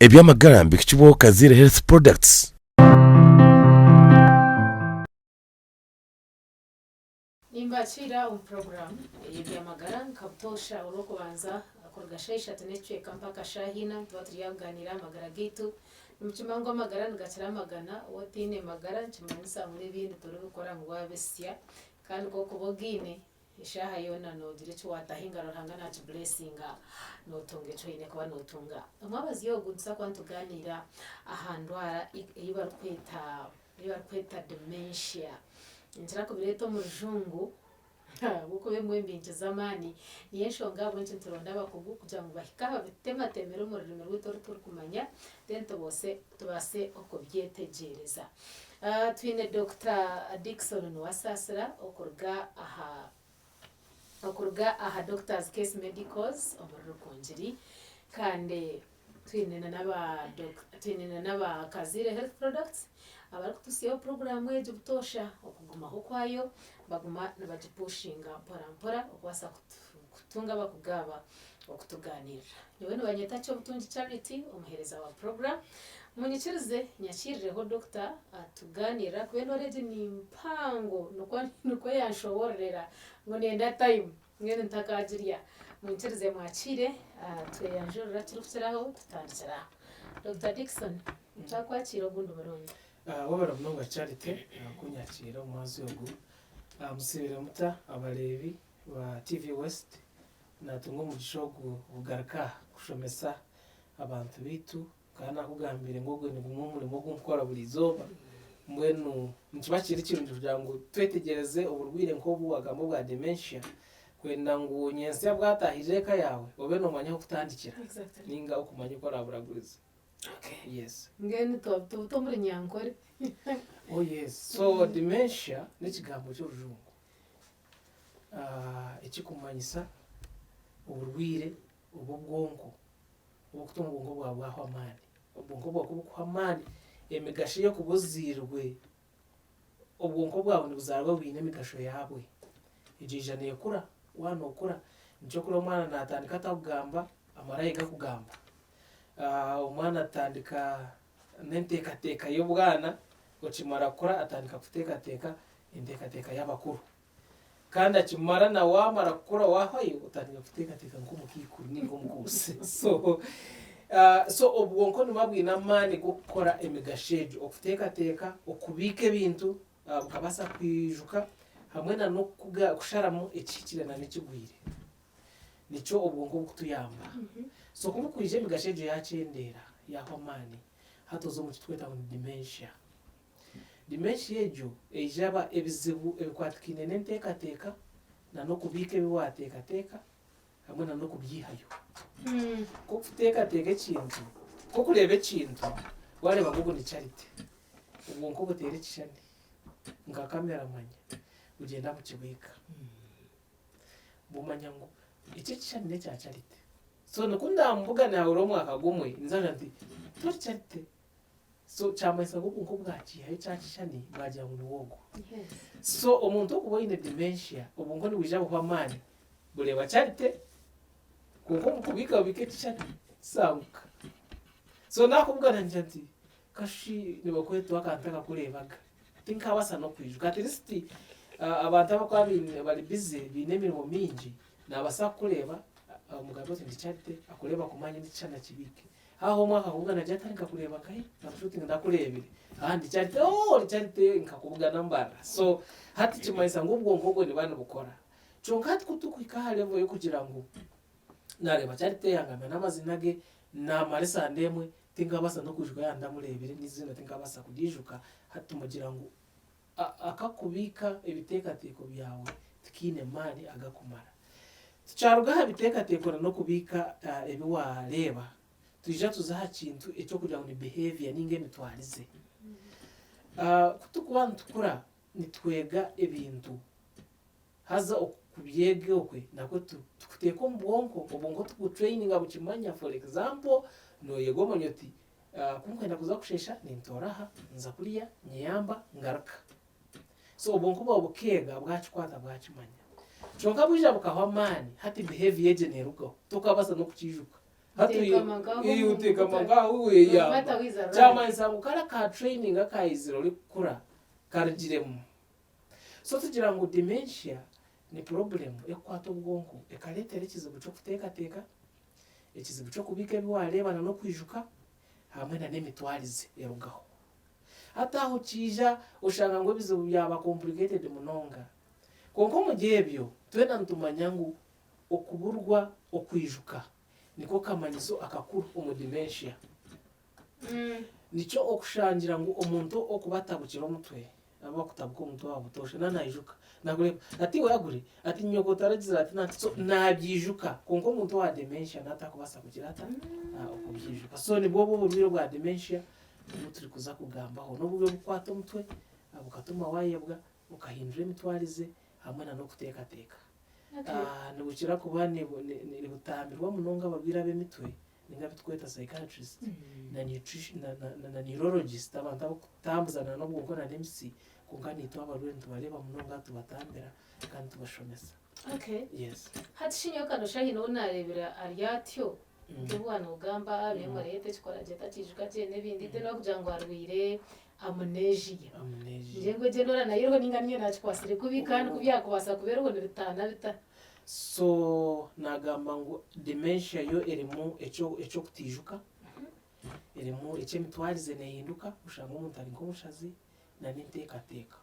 Eby'amagara nibihikibwaho Kaziire Health Products. Nimbakiira omu puroguraamu ey'eby'amagara nka butoosha Orwokubanza kuruga shaaha ishatu n'ekicweka mpaka shaaha ina nituba turi aha kugaaniira aha magara gaitu. Nimukimanya ngu amagara nigakira amagana, waaba otaine magara nikimanyisa ngu n'ebindi toribikora ngu waabisya kandi ku orikuba ogaine Eshaaha yoona noogira eki waataho engaro Ruhanga naakibureesinga nootunga eki oine kuba nootunga. Omwabazyo ogu nituza kuba nitugaaniira aha ndwara ei barikweta ei barikweta dementia. Ninkira kubireeta omu rujungu ahabw'okuba ebimwe nibiinkiza amaani. Niyo enshonga ahabw'enki nituronda abakugu kugira ngu bahike aha babitematemere omu rurimi rwaitu oru turikumanya then tubaase okubyetegyereza. Twine Dokita Dickson Nuwasaasira okuruga aha okuruga aha Doctors Case Medicals omuri Rukungiri kandi twine na n'aba twine na n'aba Kaziire Health Products abarikututsyaho puroguraamu egi butoosha okugumaho kwayo baguma nibagipushinga mpora mpora okubaasa kutunga abakugu aba okutugaaniirira. Nyowe nibanyeta Kyobutungi Charity omuheereza wa puroguraamu. Munyikirize nyakiirireho Dokita atugaaniirire ahakuba endwara egi ni mpango nikwo nikwo yanshoboororera ngu nenda time mbwenu ntakaagirya. Munyikirize mwakiire tweyanjurire ekirikukiraho tutandikire aho. Dokita Dickson, twakwakiira ogundi murundi. Webare munonga Charity kunyakiira omu mwazyo ogu. Musiibire muta abareebi ba TV West? Natunga omugisha ogu kugaruka aha kushomesa abantu baitu. Nkaba naakugambire ngu ogwo ni gumwe omurimo ogu nkukora buri izooba. Mbwenu nikiba kiri kirungi kugira ngu twetegyereze oburwaire nk'obu waagamba obwa dementia kwenda ngu nyentsya bwataahirira eka yaawe obe noomanya ah'okutandikira nainga okumanya oku oraaburagurize. Yes. Mbwenu tubuta omu Runyankore. Oh yes. So dementia n'ekigambo ky'orujungu ekirikumanyisa oburwaire obw'obwonko obw'okutuma obwonko bwawe bwahwa amaani. Obwonko bwawe ku burikuhwa amaani, emigasho ey'okuba ozairwe, obwonko bwawe nibuzaarwa bwine emigasho yaabwe. Egyo eija neekura, waaba nookura, nikyo orikureeba omwana naatandika atarikugamba, amara ayega kugamba. Omwana atandika n'enteekateeka y'obwana, okimara kukura atandika kuteekateeka enteekateeka y'abakuru. Kandi akimara na waamara kukura waahwayo otandika kuteekateeka nk'omukaikuru nainga omukuusi. So, so obwonko nibuba bwine amaani g'okukora emigasho egyo, okuteekateeka, okubiika ebintu bukabaasa kwijuka hamwe na n'okusharamu ekihikire na n'ekigwire. Nikyo obwonko bukutuyamba. So ku bukwija emigasho egyo yaakyendeera, yaahwa amaani, hati oza omu kitweta ngu ni dementia. Dementia egyo eija aba ebizibu ebikwatikaine n'enteekateeka na n'okubiika ebi waateekateeka hamwe na n'okubyihayo. Nk'okuteekateeka ekintu, nk'okureeba ekintu waareeba ngu ogu ni Charity, obwonko buteera ekishushani nka kamera manya bugyenda bukibiika. Bumanya ngu eki ekishushani n'ekya Charity. So nikwo ndamubugane hahwereho omwaka gumwe ninza kugira nti tori Charity. So kyamanyisa ngu obwonko bwakiihayo kya kishushani bwagira ngu niwe ogwo. So omuntu okuba oine dementia obwonko nibwija buhwa amaani bureeba Charity kwonka omu kubiika bubiika ekishushani kisanguka. So nakubugana ningira nti kashushi nibakwetwa akantu takakureebaga tinkabaasa n'okwijuka at least abantu abakuba baine bari busy baine emirimo mingi nabaasa kukureeba omugambe oti ndi Charity akureebe akumanye n'ekishushani akibiike. Haho omwe akakubugana agira ati nkakureeba nkahi nkakushuta oti ndakureebire aha ndi Charity ooh ori Charity nkakubugana Mbarara so hati kimanyisa ngu obwonko obwo nibuba nibukora kyonka hati kutukuhika aha level yokugira ngu nareeba Charity yangambira n'amaziina ge namara esande emwe tinkabaasa n'okwijuka yaaba ndamureebire n'eiziina tinkabaasa kuryijuka hati tumugira ngu Akakubiika ebiteekateeko byawe tikaine maani agakumara. Tukyaruga aha biteekateeko na n'okubiika ebi waareeba, twija tuza aha kintu eky'okugira ngu ni behaviour nainga emitwarize. Ku turikuba nitukura nitwega ebintu haza okubyega okwe nakwo tukuteeka omu bwonko, obwonko tubutureyininga bukimanya for example nooyega omanya oti Ku nkwenda kuza kusheesha nintoora aha, nza kuriya, nyeyamba, ngaruka. So obwonko bwawe bukeega bwakikwata bwakimanya. Kyonka bwija bukahwa amaani, hati behaviour egyo neerugaho, tokabaasa n'okukiijuka. Hati Oteekama nkaho ii, omu- oteekama nkaho No weyamba. matter who is around. Kyamanyisa ngu kare ka training akaizire orikukura karugiremu. So tugira ngu dementia ni problem ekukwata obwonko ekareetera ekizibu ky'okuteekateeka, ekizibu ky'okubiika ebi waareeba na n'okwijuka hamwe na n'emitwarize erugaho. Hati aho kiija oshanga ngu ebizibu byaba complicated munonga. Kwonka omuri ebyo twena nitumanya ngu okuburwa okwijuka niko kamanyiso akakuru omu dementia. Nikyo okushangira ngu omuntu okuba atabukire omutwe, abu bakutabuka omutwe aha butoosha na naijuka nakureeba ati iwe agure ati nyoko taragizire ati nati so nabyijuka kwonka omuntu owa dementia natakubaasa kugira ata okubyijuka. So nibwo obwo oburwaire obwa dementia obu turikuza kugambaho. N'oburwaire obukukwata omutwe bukatuma wayebwa, bukahindura emitwarize hamwe na n'okuteekateeka. Nibukira kuba nibutambirwa munonga abarwaire ab'emitwe ninga abu turikweta psychiatrist na nutrition na na na neurologist abantu abarikutambuza na n'obwonko na n'emitsi kwonka naitwe abarwaire nitubareeba munonga tubatambira kandi tubashomesa. Okay. Yes. Hati shi nyowe kano haine ou naareebire ari atyo nk'ebi waanoogamba memory ye tekikora gye takiijuka gye n'ebindi then orikugira ngu arwaire amnesia. Amnesia. Ngira ngu egyo endwara nayo eriho ninga niinye naakikwatsire kubi kandi ku byakubaasa kuba eriho nibitaana bita? So nagamba ngu dementia yo erimu eky'okutaijuka, erimu eky'emitwarize neehinduka oshanga omuntu ari nk'omushazi n'enteekateeka.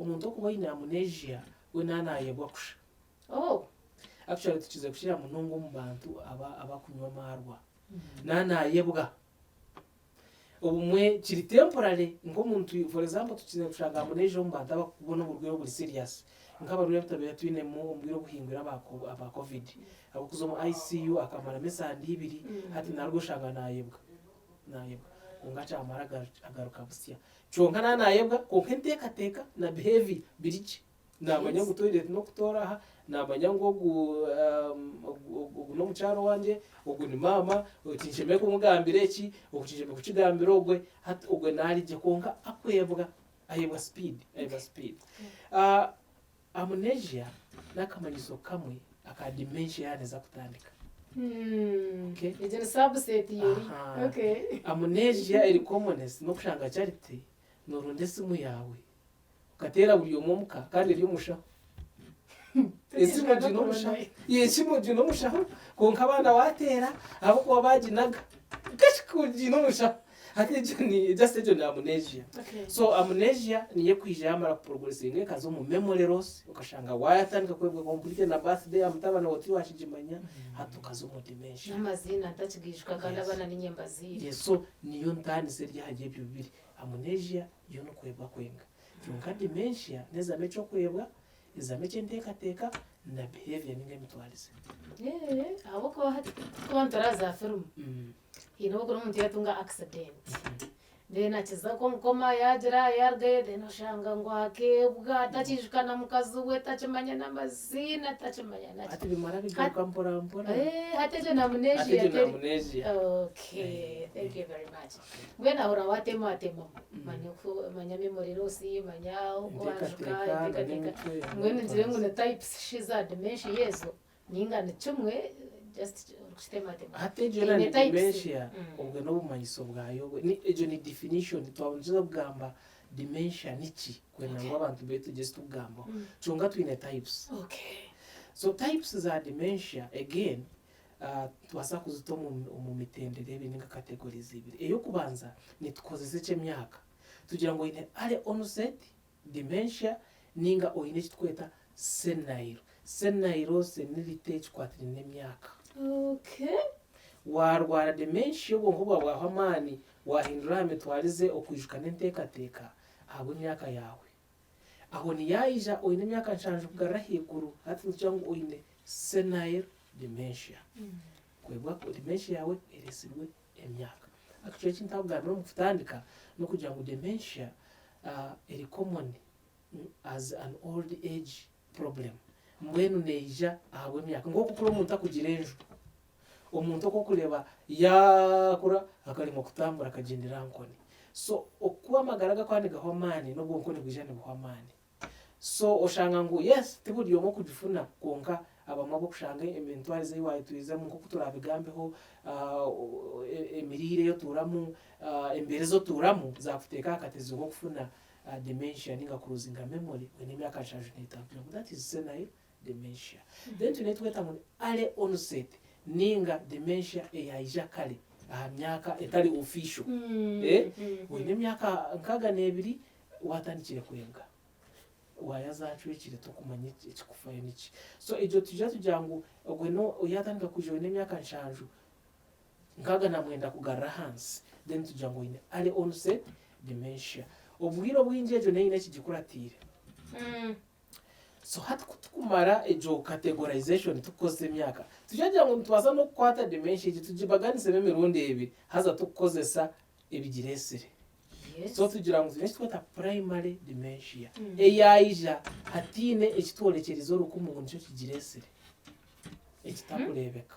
Omuntu okuba aine amnesia we naaba naayebwa kusha. Oh! Actually tukize kukira munonga omu bantu abakunywa amaarwa. Naaba naayebwa. Obumwe kiri temporary nk'omuntu for example tukizire kushanga amnesia omu bantu abakubona oburwaire oburi serious nk'abarwaire abu twabaire twinemu omu bwire obuhingwire aba aba covid abarikuza omu ICU akamaramu esande ibiri hati naruga oshanga nayebwa nayebwa kwonka kyamara agaruka busya kyonka naaba nayebwa kwonka enteekateeka na behaviour biri gye. Naamanya ngu toilet n'okutoora aha, naamanya ngu ogu ogu n'omukyara owangye, ogu ni maama, tinshemereire kumugambira eki, ogu tinshemereire kukigambira ogwe, hati ogwe naari gye kwonka akwebwa, ayebwa speed, ayebwa speed. Amnesia n'akamanyiso kamwe aka dementia yaaba neeza kutandika. Okay. Egyo ni subset eri. Aha. Okay. Amnesia eri commonest n'okushanga Charity nooronda esimu yaawe Okateera buri omwe omuka kandi eri omushaho. Esimu ogiine omushaho. Esimu ogiine omushaho kwonka abaana waateera ahabw'okuba baaginaga. Kashika ogiine omushaho. Hati egyo ni just egyo ni amnesia. So amnesia niyo ekwija yaamara kuprogressinga ekaza omu memory loss okashanga waatandika kwebwa completely na birthday ya mutabani waawe tiwaakigimanya hati okaza omu dementia. N'amaziina ntakigiijuka kandi abaana niinye mbaziire. Yes, so niyo ntaaniso eri ahari ebyo bibiri. Amnesia yo n'okwebwa kwenka. Kyonka dementia n'ezamu eky'okwebwa, ezamu eky'enteekateeka na behaviour ninga emitwarize. Eeh, ahabw'okuba hati tukuba nitureeba za firimu, haine obu orikureeba omuntu yaatunga accident, then akiza omu coma yaagira yaarugayo then oshanga ngu akeebwa takiijuka na mukazi we, takimanya n'amaziina, takimanya naki. Hati bimara bigaruka mpora mpora. Eeh, hati egyo ni amnesia Hati egyo ni teri. amnesia. Okay, thank you very much. Mbwenu ahurira watematemamu manya oku manya memory loss manya oku wajuka Enteekateeka enteekateeka n'emitwe mbwenu ngire ngu ni types shi za dementia ezo ninga ni kimwe just orikukitematema Hati egyo yoona Eine ni types. dementia obwe n'obumanyiso bwayo bwe ni egyo ni definition twaba nituza kugamba dementia niki kwenda ngu abantu baitu tugye tukugambaho kyonka twine types Okay. so types za dementia again Nitubaasa kuzita omu mitendera ebiri ninga categories ibiri. Ey'okubanza nitukozesa eky'emyaka. Tugira ngu oine early onset dementia ninga oine eki turikweta senile. Senile, senility ekikwatiraine n'emyaka. Okay. Waarwara dementia obwonko bwawe bwahwa amaani, waahindura aha mitwarize, okwijuka n'enteekateeka ahabw'emyaka yaawe. Aho niyaija oine emyaka nshanju kugarura ahaiguru, hati nitugira ngu oine senile dementia. Kwebwa ku dementia yaawe eretsirwe emyaka. Actually eki ntakugambira omu kutandika n'okugira ngu dementia eri common as an old age problem. Mbwenu neija ahabw'emyaka. Nk'oku kuri omuntu akugira enju, omuntu oku orikureeba yaakura akaremwa kutambura akagyendera aha nkoni. So oku amagara garikuba nigahwa amaani n'obwonko nibwija nibuhwa amaani. So oshanga ngu yes ti buri omwe okugifuna kwonka Abamwe ab'okushanga emitwarize ei waayetwizemu nk'oku turaabigambeho, emiriire ei otuuramu, embeera ezi otuuramu zaakuteeka aha katezo k'okufuna dementia nainga kuruzinga memory oine emyaka 75 kugira ngu that is senile dementia. Then twine ei turikweta ngu ni early onset nainga dementia eyaija kare aha myaka etari official. Oine emyaka 62 waatandikire kwebwa. Waaya zaacwekire tokumanya ekikufayo niki. So egyo twija tugira ngu ogwe no yaatandika kwija oine emyaka nshanju, 69 kugarura ahansi, then tugira ngu oine early onset dementia. Obwire obwingi egyo neyo eine ekigikuratiire. So hati ku tukumara egyo categorization tukukozesa emyaka, twija kugira ngu nitubaasa n'okukwata dementia egi tugibaganisemu emirundi ebiri haza tukukozesa ebigireetsire. So tugira ngu twine eki tweta primary dementia eyaija hataine eki tworekyerize orukumu ngu nikyo kigireetsire ekitakureebeka.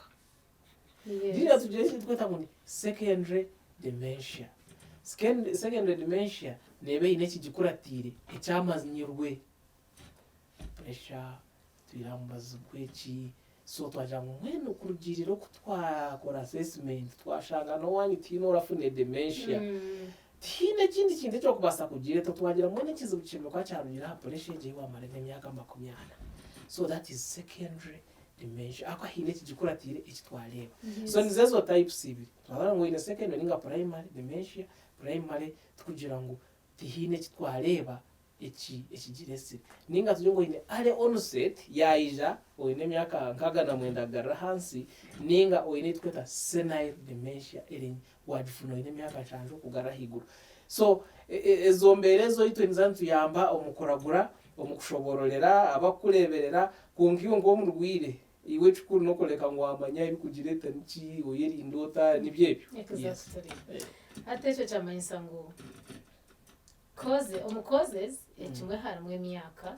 Then tugira eki tweta ngu ni secondary dementia. Secondary dementia neeba eine ekigikuratiire ekyamanyirwe. Pressure, twine aha mubazi gw'eki, so twagira ngu mbwenu kurugiirira oku twakora assessment twashanga n'owaanyu tihaine orafuna dementia, tihaine ekindi kintu eki orikubaasa kugireeta, twagira mbwenu ekizibu kishemereire kuba kyarugire aha pressure egyo ei waamara n'emyaka 40. So that is secondary dementia ahakuba haine ekigikuratiire eki twareeba. So nizo ezo types ibiri, twareeba ngu oine secondary nainga primary dementia, primary tikugira ngu tihaine eki twareeba eki ekigiretsire. Ninga tugire ngu oine early onset yaija oine emyaka 69 kugarura ahansi, ninga oine ei turikweta senile dementia eri wagifuna oine emyaka 70 kugarura ahaiguru. So ezo mbeera ezo itwe niziba nituyamba omu kuragura, omu kushoboororera abakukureeberera, kwonka iwe nk'omurwaire, iwe ekikuru n'okureka ngu wamanya ebikugireeta niki, oyerinda ota, nibyo ebyo. Yes. Exactly. Hati ekyo kyamanyisa ngu Cause, omu causes ekimwe harimu emyaka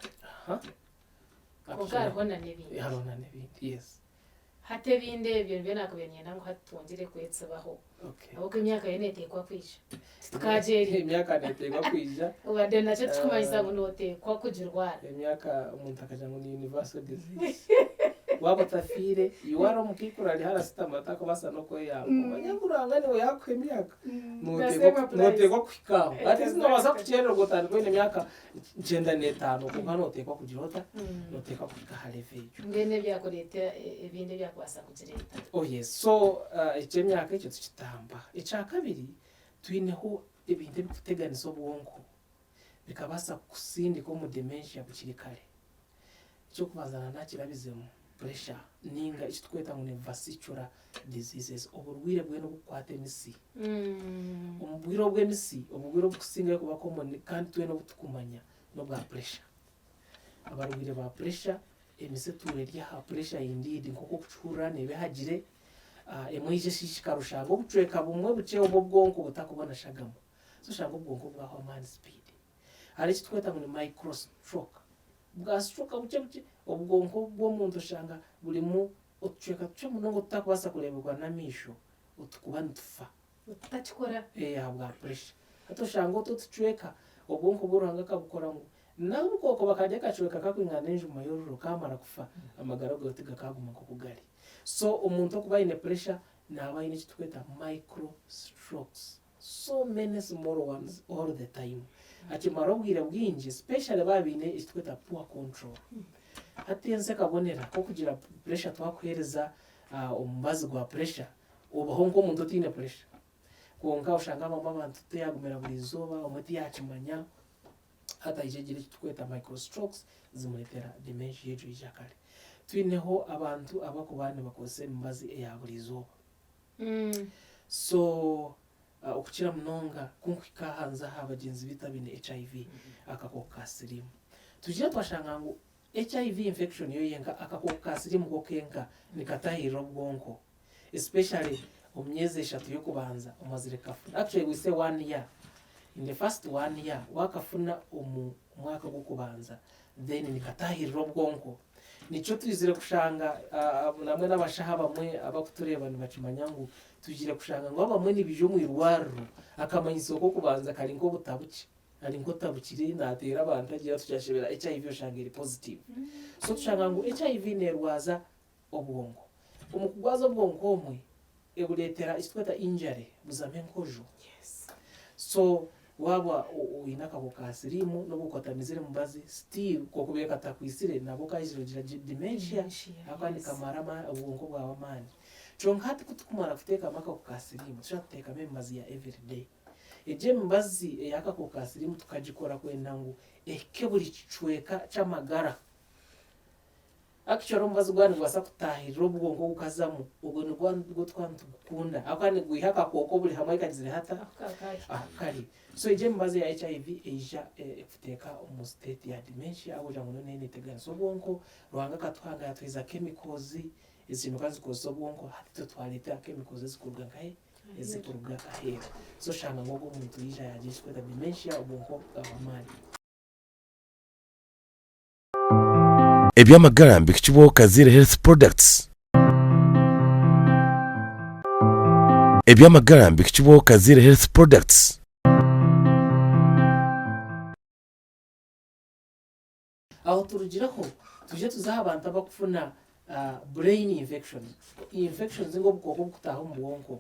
kwonka hariho na n'ebindi. Hariho na n'ebindi, yes. Hati ebindi ebyo nibyo naakubaire niinyenda ngu hati twongyere kwetsibaho. Okay. Ahabw'okuba emyaka yo neeteekwa kwija. Titukagyerinda. Emyaka neeteekwa kwija. Wadde nakyo tikikumanyisa ngu nooteekwa kugirwara. Emyaka omuntu akagira ngu ni universal disease. Waaba otafiire, iwe ari omukaikuru ari hare ashutami atakubaasa n'okweyamba. Omanye ngu Ruhanga niwe yaakuha emyaka. Nooteekwa kuhika aho. At least noobaasa kukyerererwa otandike oine emyaka 95 kwonka nooteekwa kugira ota? Nooteekwa kuhika aha level egyo. Mbwenu ebyakureeta ebindi ebyakubaasa kugireeta? Oh yes, so eky'emyaka ekyo tukitamba. Ekyakabiri, twineho ebintu ebirikuteganisa obwonko bikabaasa kukusindika omu dementia bukiri kare. Eky'okubanza naanakirabizemu pressure nainga eki turikweta ngu ni vasicular diseases, oburwaire bwena oburikukwata emitsi. Omu bwire obw'emitsi, oburwaire oburikusingayo kuba common kandi twena obu turikumanya n'obwa pressure. Abarwaire ba pressure, emitsi etuura eri aha pressure indeed nk'oku orikukihurira neeba ehagire, emwe eija eshiishikara oshanga obucweka bumwe bukye obw'obwonko butakubona shagama. So oshanga obwonko bwahwa amaani speed. Hariho eki turikweta ngu ni micro stroke. Bwa stroke bukye bukye, obwonko bw'omuntu oshanga burimu otucweka tukye munonga otutakubaasa kureebwa n'amaisho otukuba nitufa. Otutakikora. Ee ahabwa pressure. Hati oshanga otwo otucweka, obwonko bwo Ruhanga akabukora ngu n'obu kookuba kari akacweka kakwingana n'enjuma y'oruro kaamara kufa, amagara gawe tigakaaguma nk'oku gari. So omuntu okuba aine pressure naaba aine eki turikweta micro strokes. So many small ones all the time. Akimara obwire bwingi especially baaba baine eki turikweta poor control. Hati ensi ekabonera nk'okugira pressure twakuheereza omubazi gwa pressure, obaho nk'omuntu otaine pressure. Kwonka oshanga abamwe abantu tiyagumira buri izooba, obumwe tiyakimanya, hati aija agira eki turikweta micro strokes zimureetera dementia egyo eija kare. Twineho abantu abarikuba nibakozesa emibazi eya buri izooba. So okukira munonga ku nkuhika aha nza aha bagyenzi baitu abaine HIV, akakooko ka siriimu. Twija twashanga ngu HIV infection yo yenka, akakooko ka siriimu ko kenka nikatahirira obwonko especially omu myezi 3 y'okubanza omazire kukafuna. Actually we say one year, in the first one year wakafuna omu mwaka gw'okubanza then nikatahirira obwonko. Nikyo twizire kushanga namwe n'abashaho abamwe abakutureeba nibakimanya ngu twizire kushanga ngu abamwe nibaija omu irwariro akamanyiso k'okubanza kari nk'obutabukye. Ari nk'otabukire naateera abantu agira tukyashebera HIV oshanga eri positive. So tushanga ngu HIV neerwaza obwongo. Omu kugwaza obwonko omwe, ebureetera eki turikweta injury, buzamu enkojo. So waaba oine akakooko ka siriimu n'obu okuba otamizire mubazi, still ku okubaire katakwitsire nabwo okaizire ogira dementia ahabw'okuba nikamara obwonko bwawe amaani. Kyonka hati ku turikumara kuteekamu akakooko ka siriimu, tushuba tuteekamu emibazi ya everyday. Egyo emibazi ey'akakooko ka siriimu tukagikora kwenda ngu ehike buri kicweka ky'amagara. Actually omubazi gwaba nigubaasa kutaahirira obwonko gukazamu, ogwo nigwo nigwo twaba nitugukunda ahabw'okuba nigwiha akakooko buri hamwe ahu kagizire hata? Ahu kari. So egyo emibazi eya HIV eija ekuteeka omu state ya dementia ahabw'okugira ngu noona neeteganisa obwonko, Ruhanga akatuhanga yaatuheereza chemicals ezihinduka nizikozesa obwonko hati itwe twareeta chemicals ezikuruga nkahe? Ezikuruga aheeru. So oshanga ngu ogwo omuntu yaija yaagira ekirikwetwa dementia obwonko bwahwa amaani. Eby'amagara mbihikibwaho Kaziire Health Products. Eby'amagara mbihikibwaho Kaziire Health Products. Aho turugireho twije tuze aha bantu abakufuna brain infection, infections ninga obukooko obukutaaha omu bwonko.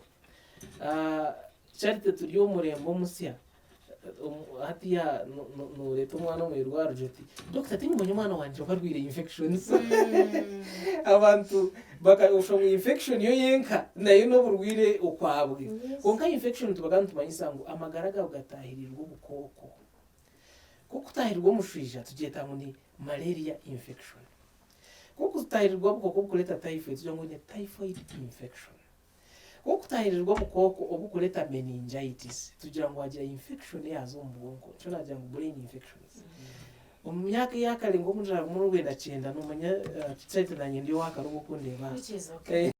Charity turi omu murembe omusya, hatiiya nooreeta omwana omu irwariro oti doctor tindimanya omwana wangye obu arwaire infections. Abantu oshusha ngu infection yo yenka nayo n'oburwaire okwabwe. Kwonka infection nitubaga nitumanyisa ngu amagara gaawe gataahirirwe obukooko. Ku okutaahirirwa omushwija tugyeta ngu ni malaria infection. Ku okutaahirirwa obukooko obukureeta typhoid tugira ngu oine typhoid infection. Ku okutaahirirwa obukooko obukureeta meningitis tugira ngu waagira infection eyaaza omu bwonko nikyo naagira ngu brain infections. Omu myaka eya kare nk'obu ndaabe muri orwenda kyenda noomanya Charity naanye ndi owaakare obu okundeeba aha. Which is okay.